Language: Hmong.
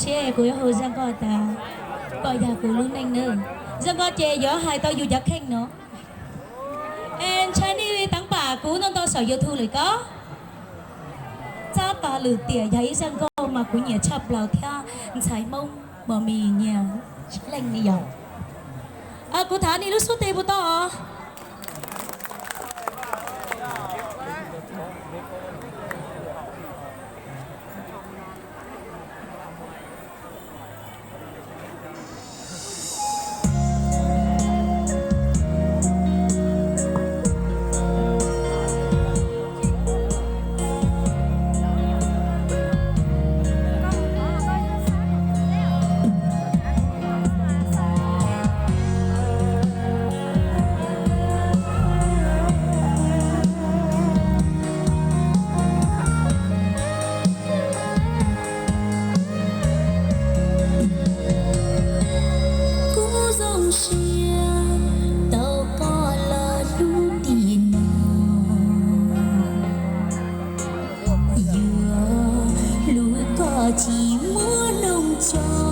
Siab kuv yuav hu zaj nkoj tas kom yog kuv lub neej nawb. Zaj nkoj ces yuav hais tau yus cov kheej no. Es ntshai nej teev pam kuv ntau ntau saum YouTube lawm ko. Txhob tas lwm tiam yog ib zaj nkoj mas kuv nyiam tshaj plaws thiab ntxhais Hmoob mos mis nyias leej li yog. Kuv thov nej lub suab tes puas tau os? Kuv zoo siab tau koj los hlub tiag no, yuav hlub koj tsis muaj noog tso.